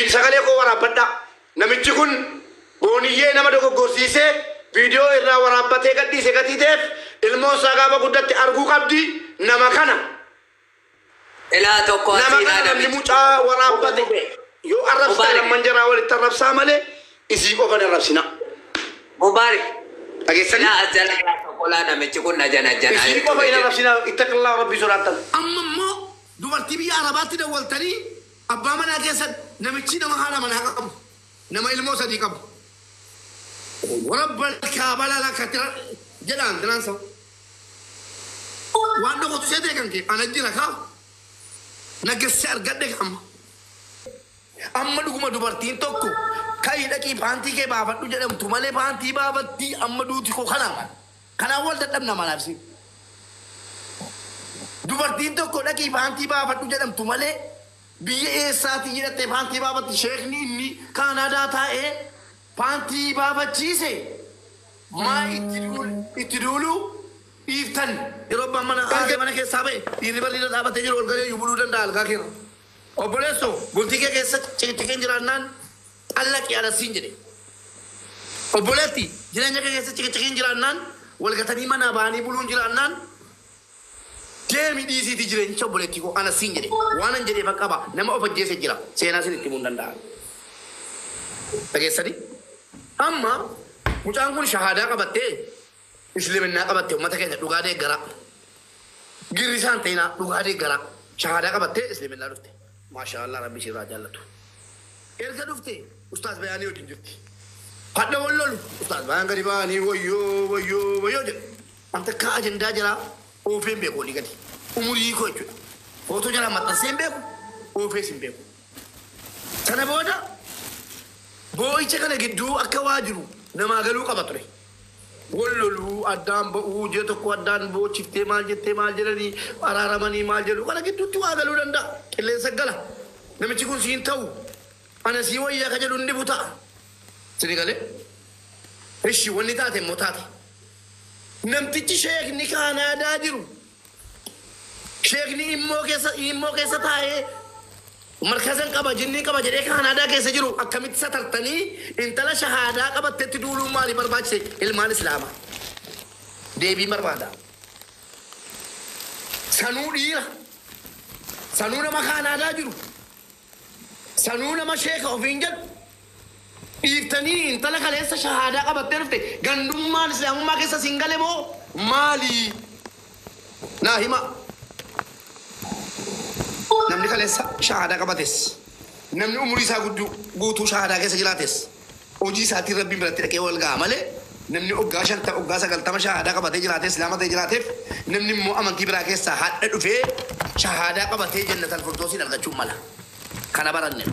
Sagalee koo waraabbadhaa. Namichi kun booniyyee nama dogoggorsiisee viidiyoo irraa waraabbatee gadhiise gatii ta'eef ilmoon isaa gaafa guddatte arguu qabdi nama kana. Ilaa tokko Nama asiidhaa kana namni namichi. mucaa waraabbate yoo arrabsitan Mubaarak. lamman jaraa walitti arrabsaa malee isii qofa hin arrabsina. Mubaarak. Dhageessanii? Ilaa as jala ilaa tokko laa namichi kun na jana jana. Isii qofa hin arrabsina ittaqillaa rabbii sodaattan. Amma immoo dubartii biyya Arabaatti dawwaltanii abbaa manaa keessa namichi nama haadha manaa qabu nama ilmoo sadii qabu. Warabba kaabala lakkatira jedhaan diraansa. Waan dhokotu see ta'e kan kee ana jira kaa nagesse argadhe amma. Amma dhuguma dubartiin tokko ka'ii dhaqii paantii kee baafadhu jedhamtu malee paantii baafattii amma duuti koo kanaa kanaan wal dadhabna malaabsi. Dubartiin tokko dhaqii paantii baafadhu jedhamtu malee biyya eessaatii jedhattee paantii baafatti sheekni inni Kaanaadaa taa'ee paantii baafachiise maa itti duulu dhiiftan yeroo abbaan mana haadha mana keessaa ba'e dhiirri bal'ina dhaabatee jiru ol galee iyyuu buluu danda'a algaa keerra. Obboleessoo bultii kee keessa ciqiciqeen jiraannaan xallaqii alasiin jedhe. Obboleetti jireenya kee keessa ciqiciqeen jiraannaan wal gatanii manaa ba'anii buluun jiraannaan deemi dhiisiitii jireenyicha obboleettii koo ana siin jedhe waan an jedheef qaba nama of ajjeese jira seenaa sin itti himuu hin danda'an. Dhageessanii? Amma mucaan kun shahaadaa qabattee isliminnaa qabattee uummata keenya dhugaa deeggaraa. Girri isaan ta'inaa dhugaa deeggaraa. Shahaadaa qabattee isliminnaa dhufte. Maashaa Allah rabbi ishee irraa jaallatu. Erga dhufte ustaas bayaanii wajjin jirti. Hadha wal lolu ustaas bayaan gadi ba'anii wayyoo wayyoo wayyoo jedhu. Wanta akka ajandaa jiraa oofee hin beeku walii gadi. Umurii koo jechuudha. Footoo jalaa maxxansee hin beeku oofees hin beeku. Sana booda boo'icha kana gidduu akka waa jiru namaa galuu qaba ture. Wal loluu addaan ba'uu ji'a tokko addaan boochiftee maal jettee maal jedhanii araaramanii maal jedhu kana gidduutti waa galuu danda'a. Qilleensa gala. Namichi kun siin ta'u ana sii wayyaa ka jedhu inni buta. Sini galee? Ishi wanni taate immoo taate. Namtichi sheekni Kaanaadaa jiru sheekni immoo keessa taa'ee markazan qaba jinnii qaba jedhee Kaanaadaa keessa jiru akkamitti satartanii intala shahaadaa qabattetti duuluun maali barbaachise ilmaan islaamaa deebii barbaada. Sanuu dhiira sanuu nama Kaanaadaa jiru sanuu nama sheeka ofiin jedhu dhiiftanii intala kaleessa shahaadaa qabattee dhufte gandummaan islaamummaa keessa siin gale moo maali? Naa hima. Namni kaleessa shahaadaa qabates namni umurii isaa guutuu shahaadaa keessa jiraates hojii isaatiin rabbiin biratti dhaqee wal ga'a malee namni waggaa 50 waggaa 90 shahaadaa qabatee jiraates islaama ta'ee jiraateef namni immoo amantii biraa keessaa hadha dhufee shahaadaa qabatee jannatal firdoosiin argachuun mala. Kana baranne.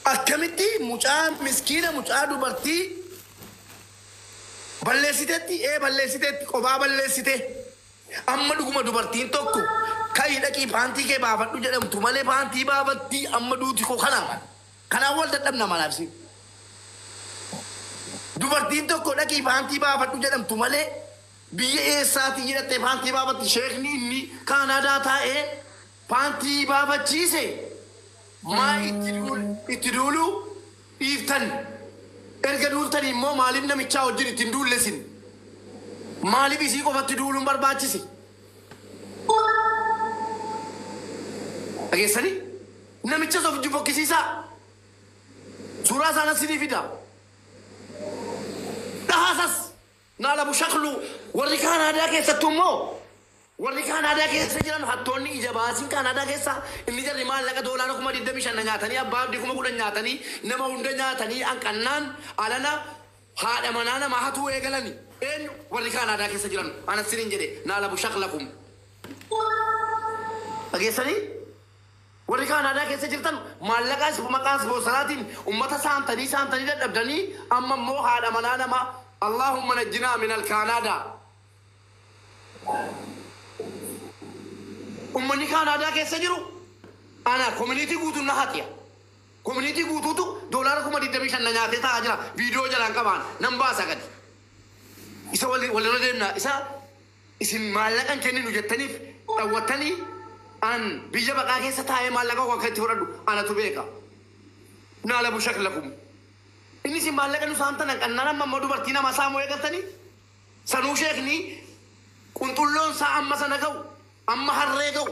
Akkamitti mucaa miskiina mucaa dubartii balleessiteetti balleessiteetti qophaa balleessite. Amma dhuguma dubartiin tokko ka'ii dhaqii paantii kee baafadhu jedhamtu malee paantii baafattii amma duuti koo kanaa kanaan wal dadhabna malaabsi. Dubartiin tokko dhaqii paantii baafadhu jedhamtu malee biyya eessaatii jedhattee paantii baafatti sheekni inni Kaanaadaa taa'ee paantii baafachiise maa itti duulu dhiiftan. Erga duultanii immoo maaliif namichaa wajjin ittiin duullesin? Maaliif isii qofatti duuluun barbaachise? Dhageessanii? Namichas of fokkisiisaa. Suuraa isaa nas ni fida. Dhahaasas naalabu shaklu warri Kaanaadaa keessattuu immoo warri Kaanaadaa keessa jiran hattoonni ija baasiin Kaanaadaa keessa inni jarri maallaqa doolaara 25,000 na nyaatanii abbaa abdii 10,000 nyaatanii nama hunda nyaatanii hanqannaan alana haadha manaa namaa hatuu eegalani. Eenyu warri Kaanaadaa keessa jiran anas sinin jedhe naalabu shaklakum. Dhageessanii? Warri Kaanaadaa keessa jirtan maallaqaas maqaa ispoonsoraatiin uummata saamtanii saamtanii dadhabdanii amma immoo haadha manaa namaa Allahumma najjinaa min al-Kaanaadaa. Uummanni Kaanaadaa keessa jiru ana koominiitii guutuun na hatiya. Koominiitii guutuutu doolaara 25,000 na nyaatee taa'aa jira. Viidiyoo jalaan qabaan nan baasa gadi. Isa walirra deemna isa isin maallaqan kenninu jettaniif dhawwattanii An biyya baqaa keessa taa'ee maallaqa koo akka itti fudhadhu anatu beeka. Naala bushaklakum. Innis maallaqa nu saamtan hanqannaan amma immoo dubartii nama saamuu eegaltanii sanuu sheekni qunxulloon isaa amma sana ga'u amma harree ga'u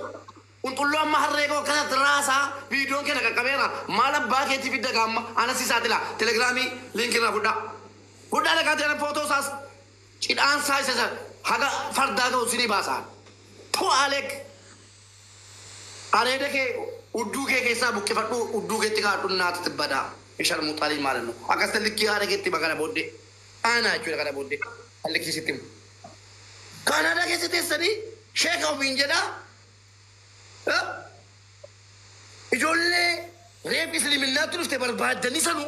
qunxulloo amma harree ga'u akkasatti raasaa viidiyoon keenya qaqqabeera maal abbaa keetii fidda gaamma anas isaa tila telegiraamii liinkii irraa fudhaa fudhaa dhaqaa ta'e footoo isaas cidhaan isaa isa haga fardaa ga'u sinii baasaa tu'aalek areeda kee udduu kee keessaa buqqifadhu udduu keetti kaadhu naatu tibbadaa ishar muxaalii maal nu akkas likkii haadha keetti kana booddee aanaa jechuudha kana booddee likkii sitti himu. Kaanaadaa keessa teessanii sheeka ofiin jedhaa ijoollee reef isliminaatti dhufte barbaaddanii sanu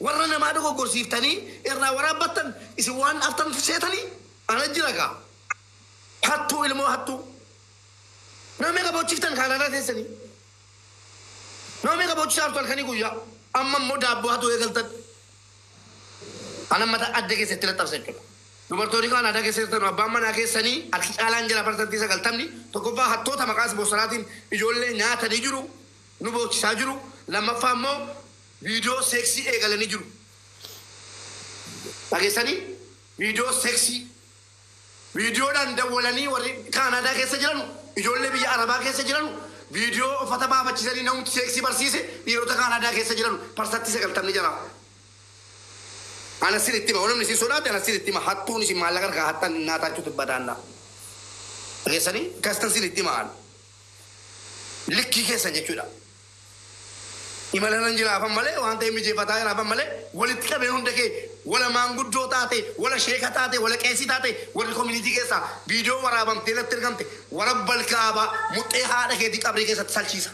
warra namaa dogoggorsiiftanii irraa waraabbattan isin waan aftan seetanii ana jira gaa hattuu ilmoo hattuu nama meeqa boochiftan Kaanaadaa teessanii nama meeqa boochisaa turtan halkanii guyyaa amma immoo daabboo hattuu eegaltan ana mata adda keessatti laxxabsa jechuudha. Dubartoonni Kaanaadaa keessa jirtan abbaan manaa keessanii harki caalaan jira 90% tokkoffaa hattoota maqaas bosonaatiin ijoollee nyaatanii jiru nu boochisaa jiru lammaffaa immoo viidiyoo seeksii eegalanii jiru. Dhageessanii viidiyoo seeksii viidiyoodhaan dawwalanii warri Kaanaadaa keessa jiran ijoollee biyya Arabaa keessa jiran viidiyoo uffata baafachiisanii namni seeksii barsiise dhiirota Kaanaadaa keessa jiran 90% jira. Ana sirriitti hima namni isin sodaate ana sirriitti hima hattuun isin maallaqa harkaa hattan naataachuutu badaanna. Dhageessanii kastan sirriitti hima likkii keessan jechuudha. Imala nan jiraafan malee waan ta'e mijeeffataa jiraafan malee walitti qabeen hunda kee wala maanguddoo taate wala sheeka taate wala qeesii taate warri koominitii keessaa viidiyoo waraabamtee natti ergamte wara balkaabaa muxxee haadha keetii qabrii keessatti salchiisa.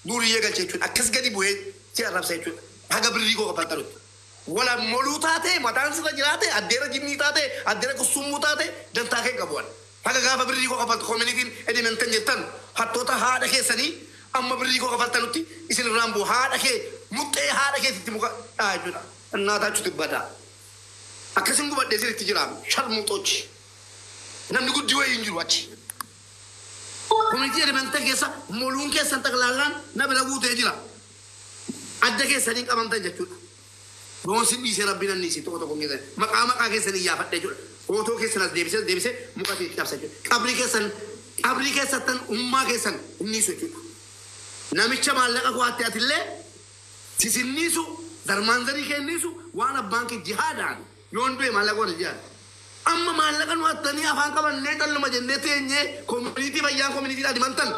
Duuriyyee galchee jechuudha akkas gadi bu'ee si arrabsa jechuudha haga birrii koo kaffaltanutti. Wala moluu taate mataan sirra jiraate addeera jinnii taate addeera kusummuu taate dantaa kee qabu. Haga gaafa birrii koo kaffaltu koominitiin edimentan jettan hattoota haadha keessanii amma birrii koo kaffaltanutti isin irraan bu'u haadha kee muxxee haadha keetitti muka dhaa jechuudha. Innaataa badaa. Akkasin gubadhee sirriitti jiraam sharmuuxoochi. Namni guddi wayii hin jiru achi. Koominitii edimentan keessa moluun keessan xaqlaallaan na bira guutee jira. Adda keessaniin qabamtan jechuudha. Doon dhiisee rabbiin anniisi tokko tokko keessan maqaa maqaa keessan iyyaafadhee jechuudha. Footoo keessan as deebisee deebisee muka itti cabsa jechuudha. Qabrii keessan qabrii keessattan ummaa keessan inniisu jechuudha. Namicha maallaqa kuwaatti atillee sisinniisu darmaanzarii kenniisu waan abbaan kee jihaadhaan yoon du'e maallaqa warra jihaad. Amma maallaqa nu hattanii afaan qabannee calluma jennee teenyee koominitii fayyaan koominitii adimantan.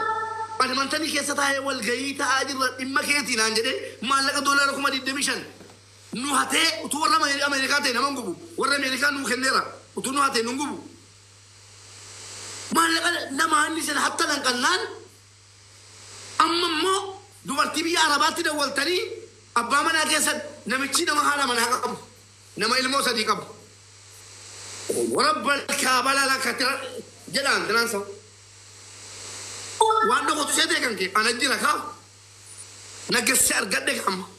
Adimantanii keessa taa'ee wal gahii ta'aa jirra dhimma keetii naan jedhee maallaqa $25,000 nu hatee utuu warra Ameerikaa ta'e nama hin gubu warra Ameerikaa nuu kenneera utuu nu hatee nu hin gubu. Maallaqa nama inni sana hattan hanqannaan amma immoo dubartii biyya Arabaatti dawwaltanii abbaa manaa keessan namichi nama haadha manaa qabu nama ilmoo sadii qabu. Warra balkaa lakkatti jedhaan dinaansa. Waan dhokotu seetee kan kee ana jira kaa nagesse argadhe amma.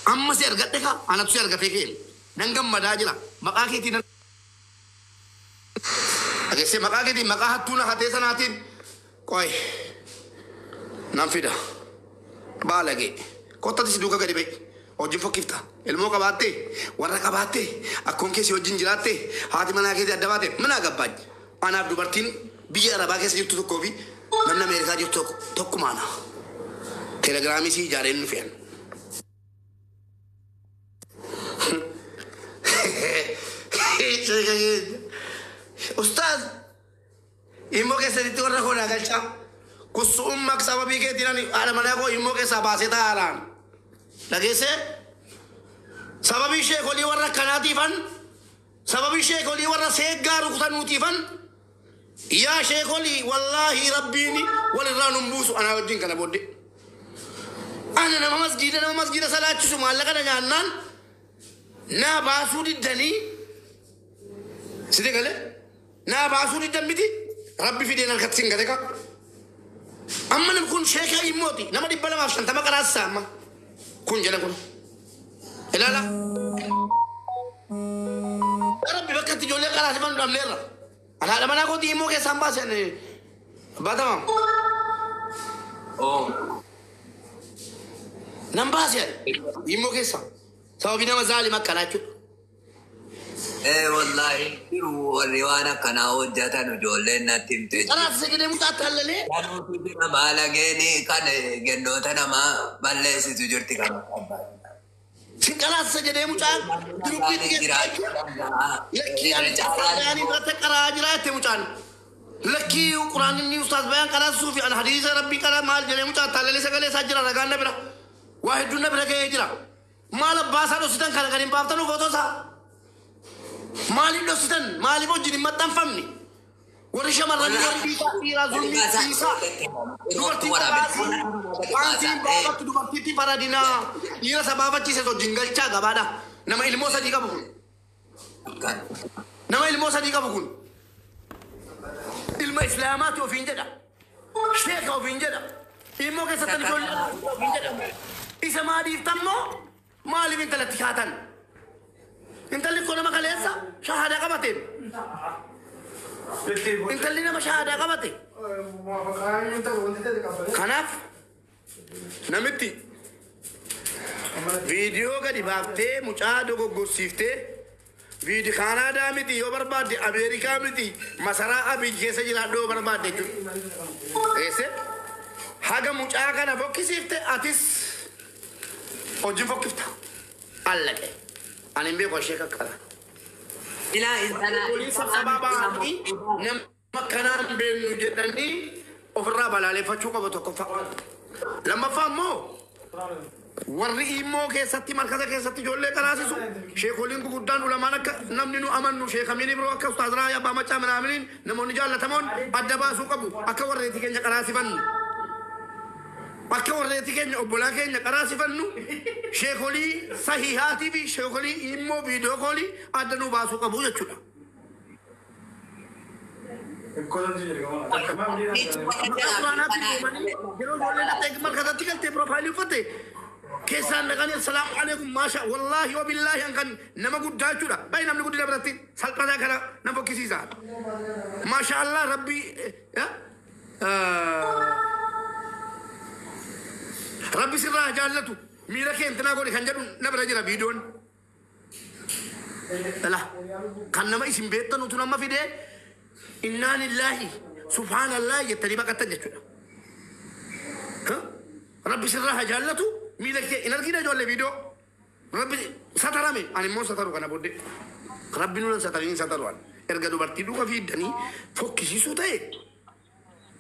Amma si argadhe kaa anatu si argatee kee nan gammadaa jira maqaa keetiin dhageessee maqaa keetiin maqaa hattuu na hatee sanaatiin qoy nan fida baalagee kottati si duuka gadi ba'i wajjin fokkifta ilmoo qabaattee warra qabaattee akkoon keessi wajjin jiraattee haati manaa keetii adda baate mana gabbaaj anaaf dubartiin biyya Arabaa keessa jirtu tokkoo fi namni Ameerikaa jirtu tokko tokkumaana telegiraamii si ijaareen nu fe'an. Ustaaz immoo keessatti warra koo galchaa kusuun sababii keetiin ani haadha manaa koo immoo keessaa baasee taa'aadhaan dhageessee sababii sheekolii warra akkanaatiifan sababii sheekolii warra seeggaa rukutanuutiifan yaa sheekolii wallaahi rabbiin walirraa nun buusu anaa wajjin kana booddee ana nama masgiida salaachisu maallaqa na nyaannaan naa baasuu diddanii site galee naa baasuu diddan miti rabbi fideen harkatti sin gate ka amma nam kun sheeka immooti nama 250 qaraasisa amma kun jedha kun ilaala rabbi bakka itti ijoollee qaraasiman dhabneerra ana haadha manaa kootii immoo keessaan baaseen abbaa tamaam Oh. Nan baase ani. Immoo keessa. Sababii nama zaalima akkanaa jechuudha. Eh wallahi jiru warri waan akkanaa hojjetan ijoolleen natti himte. Kanaaf sagalee mucaa taallalee. Kanuutu jira baalageeni kan gendoota namaa balleessitu jirti kan. Si qalaassa jedhee mucaan durbiitti keessa jechuudha. Lakkii ani caasaa irratti qaraa jiraatte mucaan. Lakkii quraan inni ustaas bayaan qaraasuu fi an hadiisa rabbii qara maal jedhee mucaan taallalee sagalee isaa jira ragaan na bira. Waa hedduun na bira ga'ee jira. Maal abbaa isaa dhositan kana kan hin baaftan footoo isaa. Maaliif dhositan maaliif wajjin hin maxxanfamne? Warri shamarranii warri dhiisaa dhiiraa zulmii dhiisaa. Dubartiin qofaasi paantiin baafattu dubartiitti faradinaa dhiira isa baafachiise wajjin galchaa gabaadha. Nama ilmoo sadii qabu kun. Nama ilmoo sadii qabu kun. Ilma islaamaati ofiin jedha. Sheeka ofiin jedha. Ilmoo keessatti ijoollee ofiin jedha. Isa maaliif tammoo maaliif intalatti kaatan? Intalli kun nama kaleessa shahaadaa qabateen. Intalli nama shahaadaa qabate. Kanaaf namitti viidiyoo gadi baaftee mucaa dogoggorsiiftee viidi Kaanaadaa miti yoo barbaadde Ameerikaa miti masaraa Abiy keessa jiraadhu yoo barbaadde jechuudha. Eesse haga mucaa kana fokkisiifte atis hojiin fokkifta. Allaqe. Ani hin beeku ishee qaqqaba. Ilaa intala. Pooliin sabsabaa ba'anii nama kanaan beeknu jedhanii ofirraa balaaleffachuu qabu tokkoffaa. Lammaffaa immoo warri immoo keessatti markaza keessatti ijoollee qaraasisu sheekoliin guguddaan ulamaan akka namni nu amannu sheekamiin biroo akka ustaaz Raayyaa Abbaa Macaa Minaaminiin namoonni jaallatamoon adda baasuu qabu akka warreetii keenya qaraasifannu. Akka warreetii keenya obbolaa keenya qaraasifannu sheekolii sahihaatii fi sheekolii immoo viidiyoo koolii adda nu baasuu qabu jechuudha. Quraanaatti deemanii yeroo ijoolleen dhaqxee markazatti galtee piroofaayilii uffatte keessaan dhaqanii assalaamu alaikum maasha wallaahi wa billaahi an kan nama guddaa jechuudha. Baay'ee namni guddina biratti salphataa kana na fokkisiisa. Maasha Allah rabbi rabbi sirraa jaallatu miira kee intinaa godhe kan jedhu na bira jira viidiyoon. Dhala kan nama isin beektan utuu nama fidee innaa lillaahi subhaanallahi jettanii baqattan jechuudha. Rabbi sirraa jaallatu miila kee hin argina ijoollee viidiyoo. Rabbi satarame ani immoo sataru kana booddee. Rabbi nuun satariin sataru ani. Erga dubartii duuka fiiddanii fokkisiisuu ta'e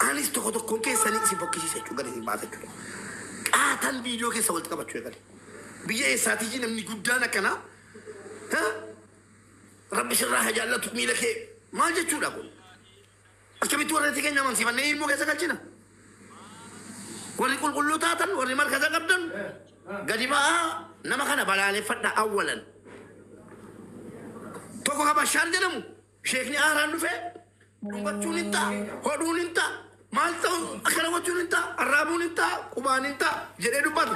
anis tokko tokkoon keessanii isin fokkisiisa jechuudha gadi isin baasa jechuudha. Qaataan viidiyoo keessa walitti qabachuu eegale. Biyya eessaatii namni guddaan akkanaa Rabbi sirraa jaallatu miila kee maal jechuudha kun? Akkamitti warra keenya amansiifannee ilmoo keessa galchina? Warri qulqulluu taatan warri markaza qabdan gadi ba'aa nama kana balaaleffadha awwalan. Tokko ka Bashaar jedhamu sheekni aaraan dhufee dhungachuun hin ta'a, hodhuun hin ta'a, maal ta'u akkana gochuun hin ta'a, arraabuun hin ta'a, qubaan hin ta'a jedhee dubbata.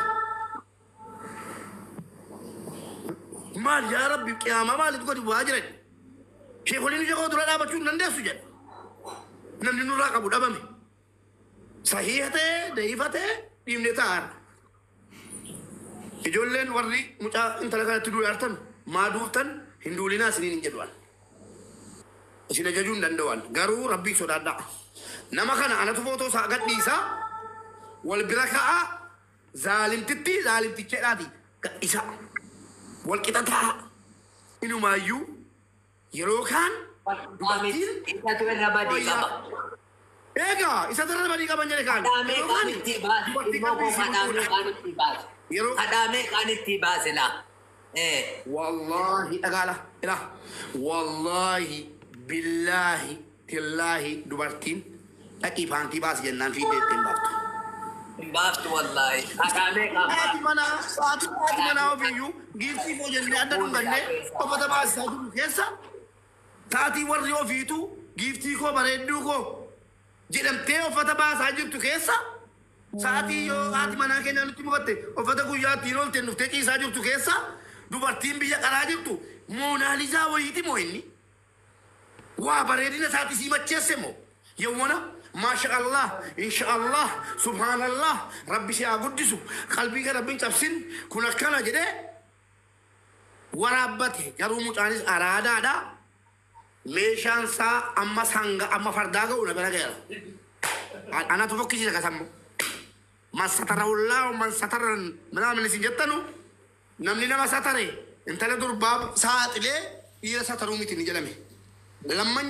Maal yaa Rabbi qiyaamaa maaliif gadi bu'aa jiran? Sheekoliin ija koo dura dhaabachuu hin dandeessu jedha. Namni nurraa qabu dhabame. Sahiha ta'e, da'iifa ta'e, dhiibnee taa'aadha. Ijoolleen warri mucaa intala kanatti duulaartan maa duultan hin duulinaa isiniin hin jedhu. Isin ajajuu hin danda'an garuu rabbii sodaadhaa. Nama kana anatu footoo isaa gadhiisaa wal bira ka'aa zaalimtitti zaalimticheedhaati gadhiisaa. Wal qixa ta'a. Inumaayyuu yeroo kaan dubartiin Isatu irra badii qaba. Egaa isa irra badii qaban jedhe kaan. Kadhaamee Yeroo kan kaan itti baase. dubartii Ilmoo koo qalbii isii kadhaamee gurguudha. kan itti baase. Yeroo Kadhaamee kan itti baase laa. Wallahi dhagaala ilaa wallahi billaahi tillaahi dubartiin dhaqii paantii baasi jennaan fiiddee ittiin baaftu. Hin baaftu wallaahi. Kadhaamee kan Haati baase. manaa haati haati manaa ofiiyyuu giiftii koo jennee adda dhungannee uffata baasisaa jiru keessa taatii warri ofiitu giiftii koo bareedduu koo jedhamtee uffata baasaa jirtu keessa sa'aatii yoo haati manaa keenya nutti mufatte uffata guyyaa ittiin oolte nuftee ciisaa jirtu keessa dubartiin biyya qaraa jirtu moonaalizaa wayiiti moo inni? Waa bareedina isaati sii macheesse moo? Yawwana Maasha Allah, insha Allah, subhanallah, rabbi si haa guddisu, qalbii kee rabbiin cabsin, kun akkana jedhee waraabbate. Garuu mucaanis araadaadha. Meeshaan isaa amma sanga amma fardaa ga'u na bira ga'eera. Anatu fokkisiisa kasammoo. Man satarawullaa man sataran minaamin isin jettanu namni nama satare intala durbaa saaxilee dhiira sataruu miti ni jedhame. Lamman.